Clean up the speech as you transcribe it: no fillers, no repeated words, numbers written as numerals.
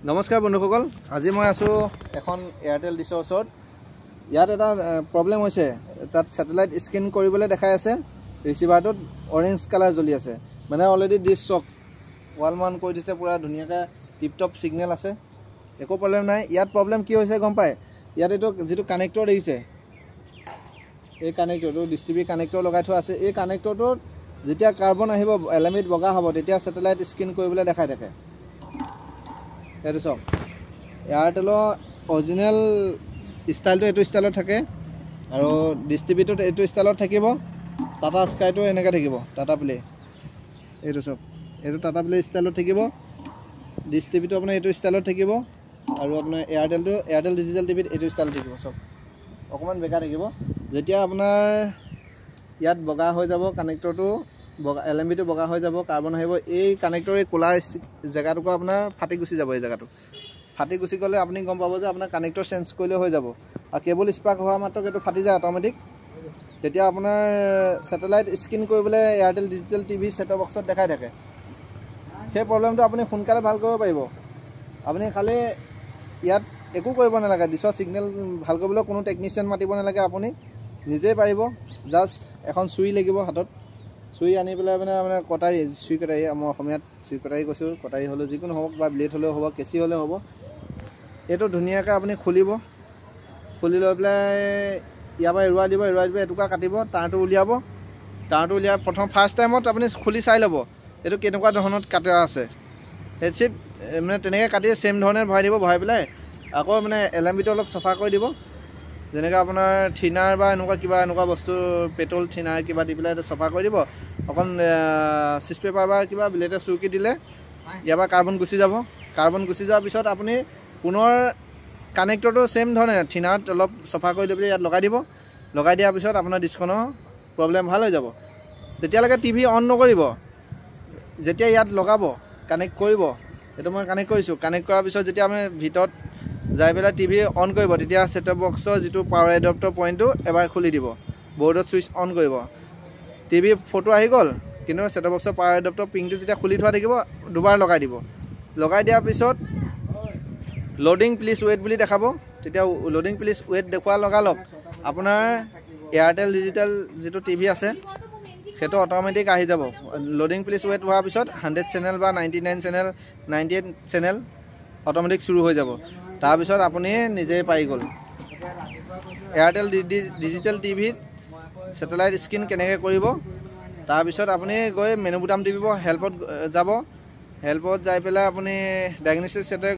নমস্কাৰ বন্ধুসকল, আজি মই আছোঁ এখন এয়াৰটেল ডিছৰ ওচৰত। ইয়াত এটা প্ৰব্লেম হৈছে, তাত ছেটেলাইট স্কেন কৰিবলৈ দেখাই আছে, ৰিচিভাৰটোত অৰেঞ্জ কালাৰ জ্বলি আছে, মানে অলৰেডি ডিছ চক ৱাল মান কৰি দিছে, পূৰা ধুনীয়াকৈ টিপটপ ছিগনেল আছে, একো প্ৰব্লেম নাই। ইয়াত প্ৰব্লেম কি হৈছে গম পায়? ইয়াত এইটো যিটো কানেক্টৰ দেখিছে, এই কানেক্টৰটো ডিছ টিভি কানেক্টৰ লগাই থোৱা আছে। এই কানেক্টৰটোত যেতিয়া কাৰ্বন আহিব, এল এম ইত বগা হ'ব, তেতিয়া ছেটেলাইট স্কেন কৰিবলৈ দেখাই থাকে। সেইটো চাওক, এয়াৰটেলৰ অৰিজিনেল ষ্টাইলটো এইটো ষ্টাইলত থাকে আৰু ডিছ টিভিটোত এইটো ষ্টাইলত থাকিব। টাটা স্কাইটো এনেকৈ থাকিব, টাটা প্লে এইটো চাওক, এইটো টাটা প্লে ষ্টাইলত থাকিব। ডিছ টিভিটো আপোনাৰ এইটো ষ্টাইলত থাকিব আৰু আপোনাৰ এয়াৰটেলটো, এয়াৰটেল ডিজিটেল টিভিত এইটো ষ্টাইলত থাকিব। চাওক, অকণমান বেকা থাকিব। যেতিয়া আপোনাৰ ইয়াত বগা হৈ যাব, কানেক্টৰটো বগা, এল এম বিটো বগা হৈ যাব, কাৰ্বন আহিব, এই কানেক্টৰ এই ক'লা জেগাটুকুৰা আপোনাৰ ফাটি গুচি যাব। এই জেগাটো ফাটি গুচি গ'লে আপুনি গম পাব যে আপোনাৰ কানেক্টৰ চেঞ্জ কৰিলে হৈ যাব। আৰু কেবল স্পাৰ্ক হোৱা মাত্ৰক এইটো ফাটি যায় অট'মেটিক। তেতিয়া আপোনাৰ ছেটেলাইট স্কেন কৰিবলৈ এয়াৰটেল ডিজিটেল টিভি ছেটৰ বক্সত দেখাই থাকে। সেই প্ৰব্লেমটো আপুনি সোনকালে ভাল কৰিব পাৰিব। আপুনি খালি ইয়াত একো কৰিব নালাগে, ডিছৰ ছিগনেল ভাল কৰিবলৈ কোনো টেকনিচিয়ান মাতিব নালাগে, আপুনি নিজেই পাৰিব। জাষ্ট এখন চুৰি লাগিব হাতত, চুৰি আনি পেলাই মানে আপোনাৰ কটাৰী, চুৰি কটাৰী, মই অসমীয়াত চুৰি কটাৰী কৈছোঁ, কটাৰী হ'লেও যিকোনো হওক বা ব্লেড হ'লেও হ'ব, কেঁচি হ'লেও হ'ব, এইটো ধুনীয়াকৈ আপুনি খুলিব। খুলি লৈ পেলাই ইয়াৰ পৰা এৰুৱাই দিব, এৰুৱাই দিব, এটুকুৰা কাটিব, তাঁৰটো উলিয়াব। তাঁৰটো উলিয়াই প্ৰথম ফাৰ্ষ্ট টাইমত আপুনি খুলি চাই ল'ব এইটো কেনেকুৱা ধৰণত কাটা আছে। সেই চিপ মানে তেনেকৈ কাটি ছেইম ধৰণে ভৰাই দিব। ভৰাই পেলাই আকৌ মানে এল এম বিটো অলপ চফা কৰি দিব, যেনেকৈ আপোনাৰ থিনাৰ বা এনেকুৱা কিবা এনেকুৱা বস্তু, পেট্ৰল থিনাৰ কিবা দি পেলাই চফা কৰি দিব। অকণ চিচ পেপাৰ বা কিবা ব্লেডে চুৰকি দিলে ইয়াৰ পৰা কাৰ্বন গুচি যাব। কাৰ্বন গুচি যোৱাৰ পিছত আপুনি পুনৰ কানেক্টৰটো ছেইম ধৰণে থিনাৰত অলপ চফা কৰি লৈ পেলাই ইয়াত লগাই দিব। লগাই দিয়াৰ পিছত আপোনাৰ ডিছখনৰ প্ৰব্লেম ভাল হৈ যাব। তেতিয়ালৈকে টিভি অন নকৰিব। যেতিয়া ইয়াত লগাব, কানেক্ট কৰিব, এইটো মই কানেক্ট কৰিছোঁ, কানেক্ট কৰাৰ পিছত যেতিয়া আপুনি ভিতৰত যাই পেলাই টিভি অন কৰিব, তেতিয়া ছেটঅপ বক্সৰ যিটো পাৱাৰ এডপ্টৰ পইণ্টটো এবাৰ খুলি দিব, বৰ্ডত ছুইচ অন কৰিব। টিভি ফটো আহি গ'ল, কিন্তু ছেটঅপ বক্সৰ পাৱাৰ এডপ্টৰ পিংটো যেতিয়া খুলি থোৱা থাকিব, দুবাৰ লগাই দিব। লগাই দিয়াৰ পিছত "লোডিং, প্লিজ ৱেইট" বুলি দেখাব। তেতিয়া "লোডিং, প্লিজ ৱেইট" দেখুওৱা লগালগ আপোনাৰ এয়াৰটেল ডিজিটেল যিটো টিভি আছে, সেইটো অট'মেটিক আহি যাব। "লোডিং, প্লিজ ৱেইট" হোৱাৰ পিছত 100 চেনেল বা 99 চেনেল, 98 চেনেল অট'মেটিক চুৰু হৈ যাব। তাৰপিছত আপুনি নিজেই পাৰি গ'ল এয়াৰটেল ডিজিটেল টিভিত ছেটেলাইট স্কেন কেনেকৈ কৰিব। তাৰপিছত আপুনি গৈ মেনু বুটাম টিপিব, হেল্পত যাব। হেল্পত যাই পেলাই আপুনি ডায়েগনষ্টিক ছেটে